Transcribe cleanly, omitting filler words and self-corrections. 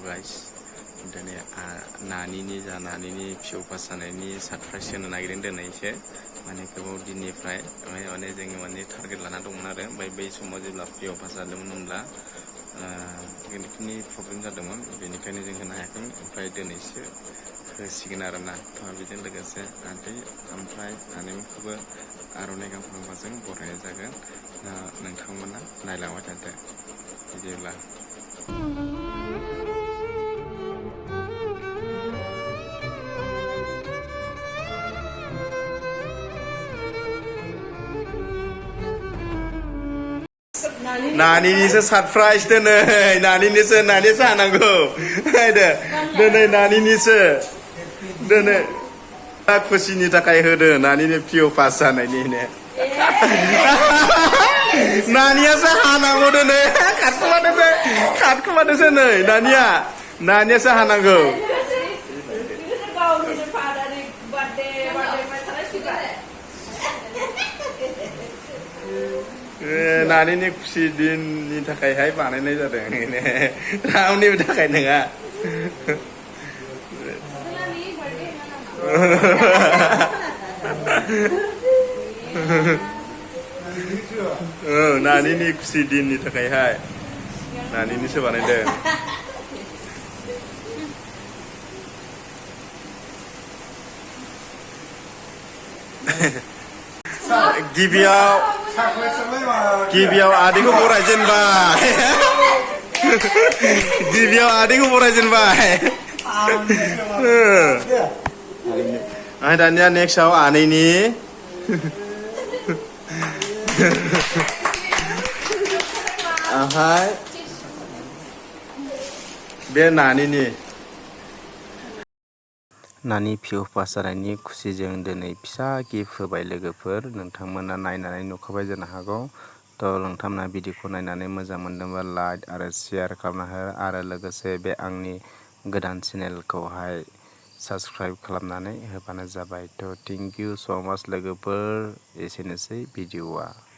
guys दिनै नानिनि पिअ pass जानायनि सारप्राइज होनो नागिरदों दिनैसो माने गोबाव दिननिफ्राय माने जोङो माने टारगेट लाना दंमोन आरो ओमफ्राय बै समाव जेब्ला पिअ पास जादोंमोन होनब्ला गणितनि प्रब्लेम जादोंमोन बेनिखायनो जों होनो हायाखैमोन ओमफ्राय दिनैसो होसिगोन आरोना बेजों लोगोसे आदै ओमफ्राय आनैमोनखौबो आर'नाइ गांफाजों बरायनाय जागोन नोंथांमोना नायलांबाय थादो बिदिब्ला नानिनिसो सारप्राइज नानिनिसो हानांगौ दिनै नानिनिसो खुसिनि थाखाय होदो नानिनि पिअ पास जानायनिनो नानियासो हानांगौ दिनै खारखोमादोसो नै नानियासो हानांगौ नानिनि खुसि दिननि थाखायहाय बानायनाय जादों रावनिबो थाखाय नङा नानिनि खुसि दिननि थाखायहाय नानिनिसो बानायदों गिबियाव आदैखौ बरायजेनबाय दानिया नेक्स्टआव आनैनि ओमफ्राय बे नानि पिअ पास जानायनि खुसिजों दिनै फिसा गिफ्ट होबाय लोगोफोर नोंथांमोना नायनानै नुखाबाय जानो हागौ नोंथांमोना भिडिअखौ नायनानै मोजां मोनदोंबा लाइक आरो शेयार खालामना हो आरो लोगोसे बे आंनि गोदान चेनेलखौहाय साबस्क्राइब खालामनानै होबानो जाबाय थेंक इउ स' माच लोगोफोर एसेनोसै भिडिअआ